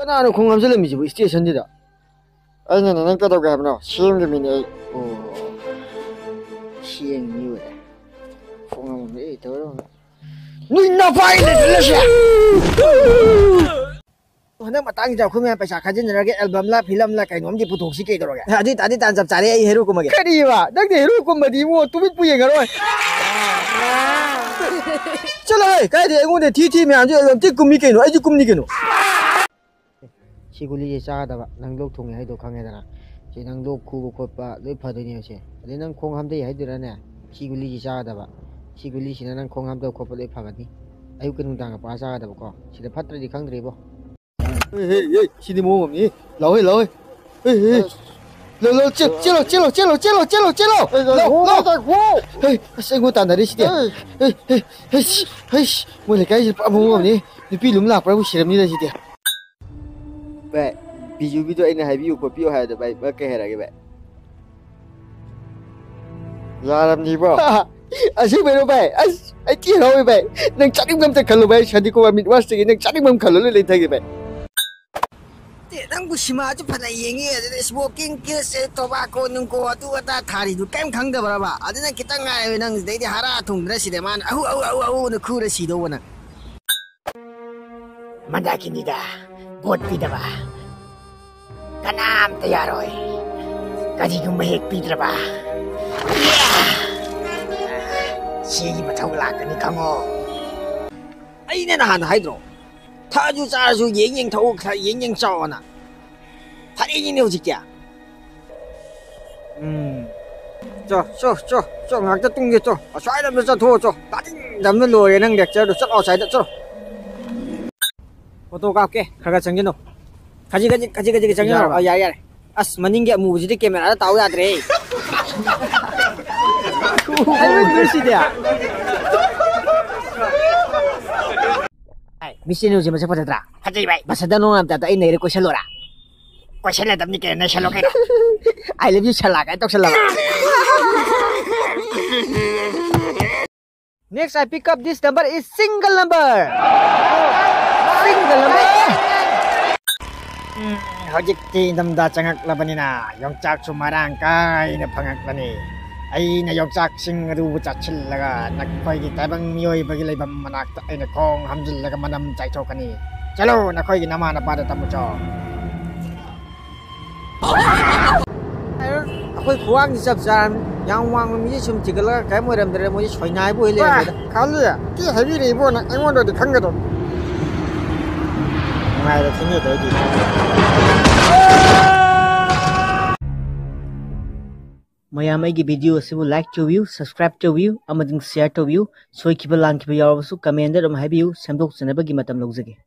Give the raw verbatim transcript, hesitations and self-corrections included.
ꯀꯅꯥꯅꯣ ꯈꯣꯡ ꯍꯥꯝꯖꯜꯂꯝꯃꯤꯁꯤꯕꯨ ꯁ꯭ꯇꯦꯁꯟꯁꯤꯗ? ꯑꯩꯅꯅꯦ, ꯅꯪ ꯀꯩꯗꯧꯒꯦ ꯍꯥꯏꯕꯅꯣ? ꯁꯦꯝꯒꯤ ꯃꯤꯅꯦ ꯑꯩ꯫ ꯑꯣ, ꯁꯦꯝꯒꯤ ꯃꯤ ꯑꯣꯏꯔꯦ꯫ ꯈꯣꯡ ꯍꯥꯝꯃꯝꯃꯦ, ꯑꯩ ꯇꯧꯔꯝꯃꯦ꯫ ꯅꯣꯏ ꯅꯄꯥꯏ ꯂꯩꯇ꯭ꯔꯁꯦ! ꯍꯟꯗꯛ ꯃꯇꯥꯡꯁꯤꯗ ꯑꯩꯈꯣꯏ ꯃꯌꯥꯝ ꯄꯩꯁꯥ ꯈꯥꯏꯖꯤꯟꯅꯔꯒ ꯑꯦꯜꯕꯝꯂ ꯐꯤꯂꯝꯂ ꯀꯩꯅꯣꯝꯗꯤ ꯄꯨꯊꯣꯛꯁꯤ ꯀꯩꯗꯧꯔꯒꯦ? ꯑꯦ, ꯑꯗꯨ ꯑꯣꯏꯇꯥꯔꯗꯤ ꯇꯥꯟ ꯆꯞ ꯆꯥꯔꯦ, ꯑꯩ ꯍꯦꯔꯣ ꯀꯨꯝꯃꯒꯦ꯫ ꯀꯔꯤꯕ? ꯅꯪꯗꯤ ꯍꯦꯔꯣ ꯀꯨꯝꯕꯗꯤ ꯏꯕꯨꯡꯉꯣ ꯇꯨꯃꯤꯠꯄꯨ ꯌꯦꯡꯉꯔꯣꯏ꯫ ꯆꯠꯂꯣꯍꯦ, ꯀꯥꯏꯗꯩ ꯑꯩꯉꯣꯟꯗ ꯊꯤ ꯊꯤ ꯃꯌꯥꯝꯁꯦ ꯑꯦꯜꯕꯝ ꯊꯤ ꯀꯨꯝꯃꯤ ꯀꯩꯅꯣ, ꯑꯩꯁꯨ ꯀꯨꯝꯅꯤ ꯀꯩꯅꯣ꯫ ꯁꯤ ꯒꯨꯂꯤꯁꯦ ꯆꯥꯒꯗꯕ, ꯅꯪ ꯂꯣꯛ ꯊꯨꯡꯉꯦ ꯍꯥꯏꯗꯣ ꯈꯪꯉꯦꯗꯅ꯫ ꯁꯤ ꯅꯪ ꯂꯣꯛ ꯈꯨꯕ ꯈꯣꯠꯄ ꯂꯣꯏ ꯐꯗꯣꯏꯅꯦꯕ ꯁꯦ꯫ ꯑꯗꯩ ꯅꯪ ꯈꯣꯡ ꯍꯥꯝꯊꯩ ꯍꯥꯏꯗꯣꯏꯔꯥꯅꯦ? ꯁꯤ ꯒꯨꯂꯤꯁꯤ ꯆꯥꯒꯗꯕ꯫ ꯁꯤ ꯒꯨꯂꯤꯁꯤꯅ ꯅꯪ ꯈꯣꯡ ꯍꯥꯝꯊꯕ ꯈꯣꯠꯄ ꯂꯣꯏ ꯐꯒꯅꯤ꯫ ꯑꯌꯨꯛꯀ ꯅꯨꯡꯗꯥꯡꯒ ꯄꯥꯔ ꯆꯥꯒꯗꯕꯀꯣ꯫ ꯁꯤꯗ ꯐꯠꯇ꯭ꯔꯗꯤ ꯈꯪꯗ꯭ꯔꯦꯕꯣ꯫ ꯍꯦ, ꯍꯦ, ꯍꯦ, ꯁꯤꯗꯤ ꯃꯑꯣꯡ ꯑꯃꯅꯤ꯫ ꯂꯥꯎꯍꯦ, ꯂꯥꯎꯍꯦ꯫ ꯍꯦ, ꯍꯦ꯫ ꯂꯥꯎ, ꯂꯥꯎ, ꯆꯦ-, ꯆꯦꯜꯂꯣ, ꯆꯦꯜꯂꯣ, ꯆꯦꯜꯂꯣ, ꯆꯦꯜꯂꯣ, ꯆꯦꯜꯂꯣ꯫ ꯍꯦ, ꯂꯥꯎ, ꯂꯥꯎ, ꯂꯥꯎ꯫ ꯂꯥꯎ, ꯂꯥꯎ꯫ ꯍꯦ, ꯑꯁ, ꯑꯩꯉꯣꯟ ꯇꯥꯟꯅꯔꯦ ꯁꯤꯗꯤ꯫ ꯍꯦ꯫ ꯍꯦ, ꯍꯦ, ꯍꯩꯁ, ꯍꯩꯁ, ꯃꯣꯏ ꯂꯩꯀꯥꯏꯁꯤ ꯄꯨꯔꯥ ꯃꯑꯣꯡ ꯑꯃꯅꯤ꯫ ꯅꯨꯄꯤ ꯂꯨꯝ ꯂꯥꯛꯄ꯭ꯔꯥꯕꯨ ꯁꯤꯔꯝꯅꯤꯗ ꯁꯤꯗꯤ꯫ ꯚꯥꯏ, ꯕꯤꯖꯨꯒꯤꯗꯣ ꯑꯩꯅ ꯍꯥꯏꯕꯤꯌꯨ ꯈꯣꯠꯄꯤꯌꯨ ꯍꯥꯏꯕꯗꯣ, ꯚꯥꯏ, ꯚꯥꯏ, ꯀꯩ ꯍꯥꯏꯔꯛꯑꯒꯦ, ꯚꯥꯏ? ꯌꯥꯔꯝꯅꯤꯕꯣ? ꯑꯁꯦꯡꯕꯩꯔꯣ, ꯚꯥꯏ? ꯑꯁ, ꯑꯩ ꯊꯤ ꯍꯔꯥꯎꯋꯦ, ꯚꯥꯏ꯫ ꯅꯪ ꯆꯥꯅꯤꯡꯕ ꯑꯝꯇ ꯈꯜꯂꯣ, ꯚꯥꯏ꯫ ꯁꯥꯗꯤꯀꯣꯕꯥ ꯃꯤꯠ ꯋꯥꯁꯇꯒꯤ ꯅꯪ ꯆꯥꯅꯤꯡꯕ ꯑꯃ ꯈꯜꯂꯣ, ꯂꯣꯏ ꯂꯩꯊꯒꯦ, ꯚꯥꯏ꯫ ꯑꯦ, ꯅꯪꯕꯨ ꯁꯤꯃꯥꯁꯨ ꯐꯅ ꯌꯦꯡꯉꯤ, ꯑꯗꯨꯗ smoking, ꯀꯤꯁ, ꯇꯣꯕꯥꯀꯣ ꯅꯨꯡꯀꯣ ꯑꯗꯨ ꯑꯗꯥ ꯊꯥꯔꯤꯗꯨ ꯀꯩꯝ ꯈꯪꯗꯕ꯭ꯔꯕ? ꯑꯗꯨꯅ ꯈꯤꯇꯪ ꯉꯥꯏꯔꯦ ꯅꯪ ꯁꯤꯗꯩꯗꯤ ꯍꯥꯔꯥ ꯊꯨꯡꯗ꯭ꯔ ꯁꯤꯗ ꯃꯥꯅ ꯑꯍꯨ, ꯑꯍꯨ, ꯑꯍꯨ, ꯑꯍꯨꯅ ꯈꯨꯔ ꯁꯤꯗꯧꯕ ꯅꯪ꯫ ꯃꯟꯗꯥꯀꯤꯅꯤꯗ, ꯚꯣꯠ ꯄꯤꯗꯕ ꯀꯅꯥꯝꯇ ꯌꯥꯔꯣꯏ꯫ ꯀꯔꯤꯒꯨꯝꯕ ꯍꯦꯛ ꯄꯤꯗ꯭ꯔꯕ, ꯁꯤꯒꯤ ꯃꯊꯧ ꯂꯥꯛꯀꯅꯤ ꯈꯪꯉꯣ꯫ ꯑꯩꯅ ꯅꯍꯥꯟ ꯍꯥꯏꯗ꯭ꯔꯣ? ꯊꯛꯑꯁꯨ ꯆꯥꯔꯁꯨ ꯌꯦꯡ ꯌꯦꯡ ꯊꯛꯎ, ꯈꯔ ꯌꯦꯡ ꯌꯦꯡ ꯆꯥꯎꯑꯣꯅ꯫ ꯐꯔꯦꯅꯦ ꯍꯧꯖꯤꯛꯇꯤ꯫ ꯎꯝ꯫ ꯆꯣ, ꯆꯣ, ꯆꯣ, ꯆꯣ, ꯉꯥꯛꯇ ꯇꯨꯝꯒꯦ, ꯆꯣ꯫ ꯑꯁ꯭ꯋꯥꯏꯗ ꯑꯝꯇ ꯆꯠꯊꯣꯛꯑꯣ, ꯆꯣ꯫ ꯇꯥꯅꯤꯡꯗꯕꯅ ꯂꯣꯏꯔꯦ ꯅꯪ lectureꯗꯣ꯫ ꯆꯠꯂꯣ ꯑꯁ꯭ꯋꯥꯏꯗ, ꯆꯠꯂꯣ꯫ Photo ꯀꯥꯞꯀꯦ, ꯈꯔ ꯈꯔ ꯆꯪꯁꯤꯜꯂꯣ꯫ ꯈꯖꯤꯛ, ꯈꯖꯤꯛ, ꯈꯖꯤꯛ, ꯈꯖꯤꯛ ꯆꯪꯁꯤꯜꯂꯣ꯫ ꯌꯥꯔꯕ? ꯑ, ꯌꯥꯔꯦ, ꯌꯥꯔꯦ꯫ ꯑꯁ, ꯃꯅꯤꯡꯒꯤ ꯑꯃꯨꯕꯁꯤꯗꯤ cameraꯗ ꯇꯥꯎ ꯌꯥꯗ꯭ꯔꯦ꯫ ꯍꯥꯏꯃꯟꯗ꯭ꯔꯣ ꯁꯤꯗꯤ? ꯍꯥꯏ, Miss Channelꯁꯦ ꯃꯁꯛ ꯐꯖꯗ꯭ꯔꯥ? ꯐꯖꯩ ꯚꯥꯏ꯫ ꯃꯁꯛꯇ ꯅꯣꯡ ꯌꯥꯝ ꯇꯥꯏꯞꯇ ꯑꯩ ꯅꯩꯔꯦ, ꯀꯣꯏꯁꯜꯂꯣꯔꯥ? ꯀꯣꯏꯁꯜꯂꯗꯕꯅꯤ ꯀꯩꯅꯣ, ꯅꯩꯁꯜꯂꯣ ꯀꯩꯅꯣ꯫ I love you ꯁꯂꯥ ꯀꯥꯏꯅ ꯇꯧꯁꯜꯂꯕ꯫ Next, I pick up this number is single number. Single number. ꯎꯝ, ꯍꯧꯖꯤꯛꯇꯤ ꯏꯪꯊꯝꯊꯥ ꯆꯪꯉꯛꯂꯕꯅꯤꯅ ꯌꯣꯡꯆꯥꯛꯁꯨ ꯃꯔꯥꯡ ꯀꯥꯏꯅ ꯐꯪꯉꯛꯂꯅꯤ꯫ ꯑꯩꯅ ꯌꯣꯡꯆꯥꯛꯁꯤꯡ ꯑꯗꯨꯕꯨ ꯆꯥꯁꯤꯜꯂꯒ ꯅꯈꯣꯏꯒꯤ ꯇꯥꯏꯕꯪ ꯃꯤꯑꯣꯏꯕꯒꯤ ꯂꯩꯐꯝ ꯃꯅꯥꯛꯇ ꯑꯩꯅ ꯈꯣꯡ ꯍꯥꯝꯖꯤꯜꯂꯒ ꯃꯅꯝ ꯆꯥꯏꯊꯣꯛꯀꯅꯤ꯫ ꯆꯠꯂꯣ, ꯅꯈꯣꯏꯒꯤ ꯅꯃꯥ ꯅꯄꯥꯗ ꯇꯝꯃꯨꯆꯣ꯫ ꯑꯩꯈꯣꯏ ꯈꯨꯋꯥꯡꯁꯤ ꯆꯞ ꯆꯥꯔꯝꯅꯤ꯫ ꯌꯥꯝ ꯋꯥꯡꯕ ꯃꯤꯁꯦ ꯁꯨꯝ ꯊꯤꯒꯠꯂꯒ ꯀꯔꯤꯝ ꯑꯣꯏꯔꯝꯗ꯭ꯔꯦ, ꯃꯣꯏꯁꯦ ꯁꯣꯏꯅꯥꯏꯕ ꯑꯣꯏ ꯂꯩꯔꯝꯃꯦꯗ꯫ ꯈꯜꯂꯤ, ꯀꯤ ꯍꯥꯏꯕꯤꯔꯛꯏꯕꯣ ꯅꯪ ꯑꯩꯉꯣꯟꯗꯗꯤ ꯈꯪꯒꯗꯧ꯫ ꯅꯨꯡꯉꯥꯏꯔꯦ ꯊꯤꯅꯦꯗ ꯑꯩꯗꯤ꯫ ꯃꯌꯥꯝ ꯑꯩꯒꯤ ꯚꯤꯗꯤꯑꯣ ꯑꯁꯤꯕꯨ ꯂꯥꯏꯛ ꯇꯧꯕꯤꯌꯨ, ꯁꯕꯁꯀ꯭ꯔꯥꯏꯕ ꯇꯧꯕꯤꯌꯨ ꯑꯃꯗꯤ ꯁꯤꯌꯥꯔ ꯇꯧꯕꯤꯌꯨ꯫ ꯁꯣꯏꯈꯤꯕ ꯂꯥꯟꯈꯤꯕ ꯌꯥꯎꯔꯕꯁꯨ ꯀꯃꯦꯟꯗ ꯑꯗꯨꯝ ꯍꯥꯏꯕꯤꯌꯨ, ꯁꯦꯝꯗꯣꯛꯆꯅꯕꯒꯤ ꯃꯇꯝ ꯂꯧꯖꯒꯦ꯫